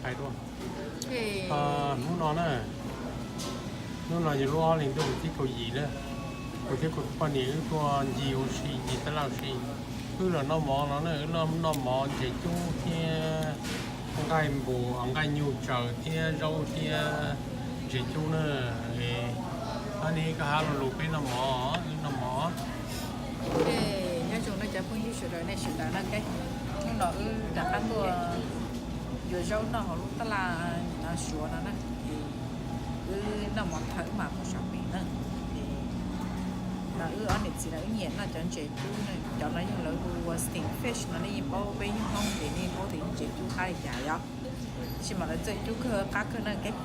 Hais dua, hnub no na, hnub no yog lub ob hlis ntuj thib kaum yim na, kuv thiab kuv tus poj niam wb tuaj ncig ua si, ncig tab laj ua si. Wb los noj mov no na, wb noj mov ntses cub thiab nqaij npum, nqaij nyuj tsaws thiab zaub thiab ntses cub na. Ab, nej koj hab lo lus peb noj mov, wb noj mov. Nyob zoo nej cov phooj ywg sawv daws, nej sawv daws na, hnub no wb rov qab tuaj yuav zaub noj hauv lub tab laj no, Suav no na. Wb noj mov thawm wb mam mus sab pem na. Wb ob niam txiv no wb nyiam noj cov ntses cub na, cov no yog lawv hu ua steam fish no, nej yeej paub, peb yog Hmoob ces nej paub tias ntses cub qab li cas yom. Tab sis mas lawv txawj cub kawg qab kawg na. Ces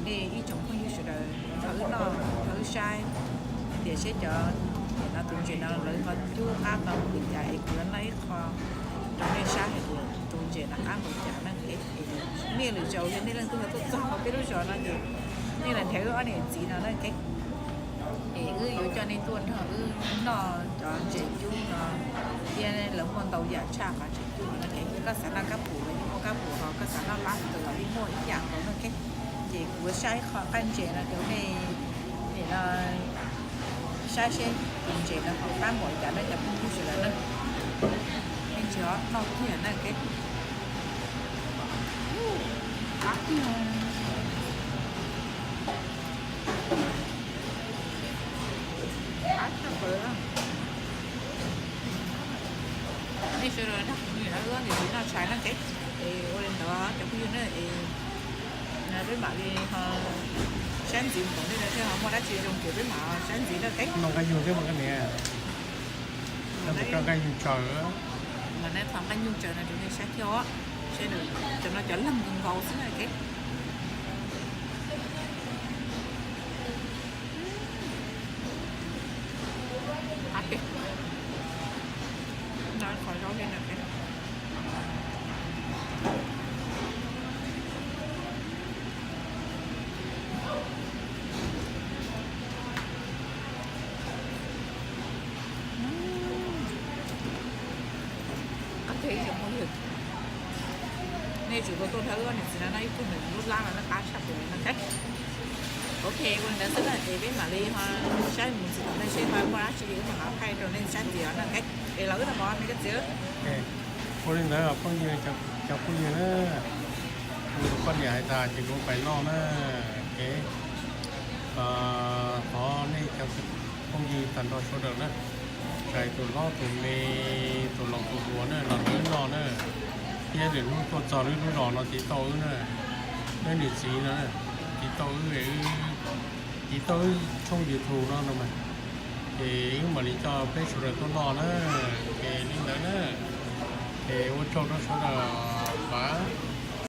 nej ib tsoom phooj ywg sawv daws, nrog wb noj, nrog wb saib tias seb cov, nim no tus ntses no lawv ho cub qab tau npaum li cas es kuv yuav noj ib qho rau nej saib hais tias tus ntses no qab npaum cas na. Nej lwm zaus yog nej leej twg ho tuaj txog hauv peb lub zos no ces nej los nrhiav wb ob niam txiv no na. Es wb yuav coj nej tuaj nrog wb noj cov ntses cub no thiab, lawv muaj ntau yam tshaj qhov ntses cub no na. Koj xav noj kab pum los yeej muaj kab pum, ho koj xav noj lobster los yeej muaj ib yam nkaus na. Ces kuv yuav saib qhov qab ntses no rau nej, nim no saib seb tus ntses no ho qab npaum li cas na cov phooj ywg sawv daws na. Nej ntsia, noj kiag na. Qab tiag, qab tshaj plaws. Nej sawv daws nrog kuv mus yuav wb niam txiv noj tshais na. Es ua li ntawd cov phooj ywg na, es peb mam li ho saib ntxiv, tom ntej no thiab ho muaj dab tsi zoo ces peb mam saib ntxiv na. Noj nqaij nyuj thiab mas koj niam, noj nqaij nyuj tsaws, mas nej thov nqaij nyuj tsaws no rau nej saib thiab os. Saib cov no cov leeg nkaus xwb na. Qab tiag. Noj qhov zaub li no. Qab tiag ib tsoom phooj ywg, nej tsum tau tuaj nrog wb niam txiv no noj ib tug ntawm lub lab no, qab tshaj plaws no. Ok, ua li ntawd xwb na, es peb mam li ho saib mus txiv tom ntej seb ho muaj dab tsi wb mam ho thaij rau nej saib ntxiv no. Es los wb noj mov me koj txiv. Ua li ntawd phooj ywg, cov phooj ywg na, kuv tus poj niam hais tas ces kuv pais noj na. Thov nej cov phooj ywg tag nrho sawv daws na, txawm tus hlob tus me, tus laus tus hluas na, los nrog wb noj na. Thiab lwm hnub tuaj txog lub lub zos no tiv tauj wb na, wb niam txiv no tiv tauj wb, tiv tauj wb tshooj YouTube no no mas, ces wb mam li coj peb sawv daws tuaj noj na. Ces li ntawd na, ces ua tsaug rau sawv daws, pab.